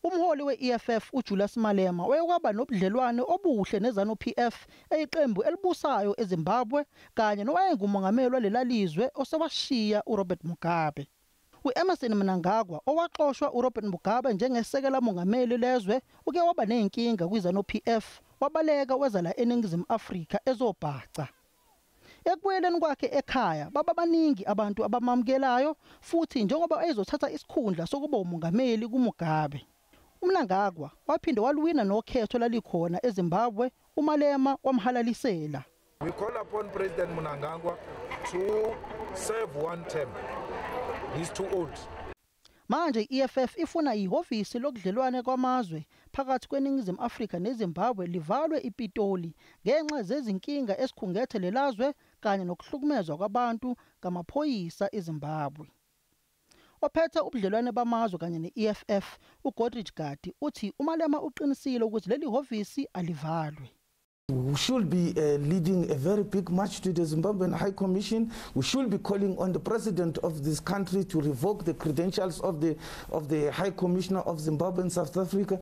Umholi we-EFF uJulius Malema wayekwaba nobudlelwane obuhle neZANU-PF, eyiqembu elibusayo eZimbabwe, kanye nowayengumongameli walela lizwe osewashiya uRobert Mugabe. U-Emmerson Mnangagwa, owaxoshwa uRobert Mugabe njengesekela mongameli lezwe, uke waba nezinkinga kwiZANU-PF, wabaleka weza la eNingizimu Afrika ezobhaca. Ekubuyeleni kwakhe ekhaya, baba baningi abantu abamamukelayo, futhi njengoba ezothatha isikhundla sokuba umongameli kuMugabe. UMnangagwa waphinde waluwina nokhetho lalikhona eZimbabwe, uMalema wamhalalisela. We call upon President Mnangagwa to serve one term. He's too old. Manje i-EFF ifuna ihhovisi lokudlelwane kwamazwe phakathi kweNingizimu Afrika neZimbabwe livalwe iPitoli ngenxa zezinkinga esikhungethe lelazwe kanye nokuhlukumezwa kwabantu ngamaphoyisa eZimbabwe. Ophethe ubudlelwane bamazwe kanye ne-EFF uGodrich Gardee uthi uMalema uqinisile ukuthi leli hhovisi alivalwe. We should be leading a very big march to the Zimbabwean High Commission. We should be calling on the president of this country to revoke the credentials of the High Commissioner of Zimbabwe in South Africa.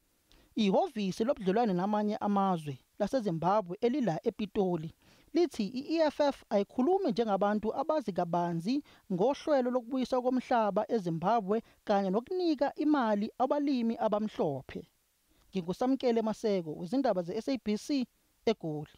Ihhovisi lobudlelwane namanye amazwe laseZimbabwe elila ePitoli lithi i-EFF ayikhulumi njengabantu abazi kabanzi ngohlelo lokubuyiswa komhlaba eZimbabwe kanye nokunika imali abalimi abamhlophe. Ngingusamkele Maseko wezindaba ze-SABC eGoli.